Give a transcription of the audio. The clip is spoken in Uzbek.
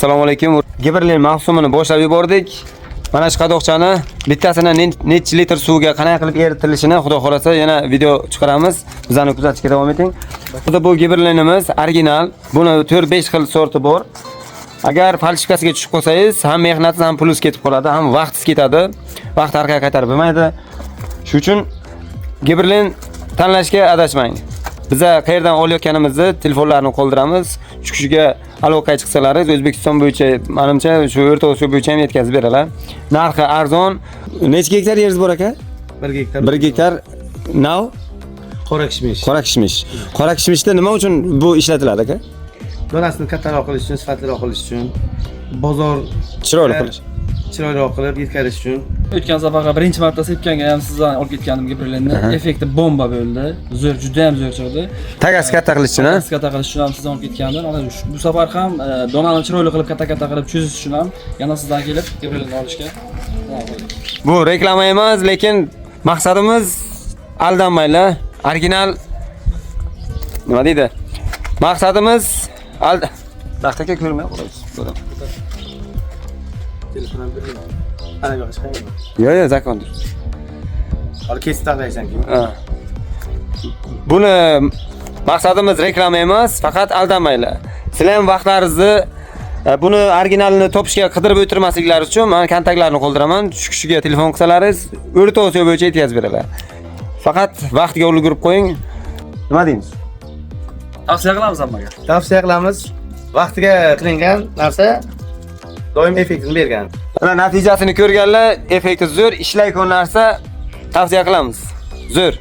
Assalomu alaykum. Gibberellin mavsumini boshlab yubordik. Mana shu qadoqchani bittasini necha litr suvga qanday qilib eritilishini, xudo xolasa, yana video chiqaramiz. Bizani kuzatishga davom eting. Bu gibberellinimiz original. Buni 4-5 xil sorti bor. Agar фальшивка siga tushib qolsangiz, ham mehnatingiz, ham pulingiz ketib qoladi, ham vaqtingiz ketadi. Vaqt orqaga qaytarib bo'lmaydi. Shuning uchun gibberellin tanlashga adashmang. Biza qayerdan olayotganimizni telefonlarni qoldiramiz. Shu kishiga aloqaga chiqsalaringiz, O'zbekiston bo'yicha, menimcha, shu O'rta Osiyo bo'yicha ham yetkazib beradilar. Narxi arzon. Necha gektar yeringiz bor, aka? 1 gektar. 1 gektar nav. Qora kishmish. Qora kishmish. Qora kishmishda nima uchun bu ishlatiladi, aka? Donasini kattaroq qilish uchun, sifatliroq qilish uchun, bozor Chiroyli qilish. Chiroyliroq qilib yetkazish uchun. O'tgan safarga birinchi marta sepganga ham sizdan olib ketgandim gibberellinni. Effekti bomba bo'ldi. Zo'r, juda ham zo'r chiqdi. Tagasi katta qilish uchun, ha? Katta qilish uchun ham sizdan olib ketgandim. Mana bu safar ham donani chiroyli qilib, katta-katta qilib cho'zish uchun ham yana sizdan kelib gibberellinni olishga nima qildik. Bu reklama emas, lekin maqsadimiz aldanmanglar. Original nima deydi? Maqsadimiz Baxt aka, ko'rmay qolasiz. Telefon ham berdim. Ana bu yoqqa chiqaymi? Yo'q, закон dir. Hali kesib taxlaysan keyin. Ha. Buni maqsadimiz reklama emas, faqat aldanmanglar. Sizlar ham vaqtlaringizni buni originalini topishga qidirib o'tirmasliklari uchun men kontaktlarni qoldiraman. Shu kishiga telefon qilsalaringiz, O'rta Osiyo bo'yicha yetkazib beradilar. Faqat vaqtiga ulgurib qo'ying. Nima deymiz? Tavsiya qilamiz hammaga. Tavsiya qilamiz. Vaqtiga qilingan narsa doim effektini bergan. Mana natijasini ko'rganlar, effekti zo'r, ishlaydigan narsa, tavsiya qilamiz. Zo'r.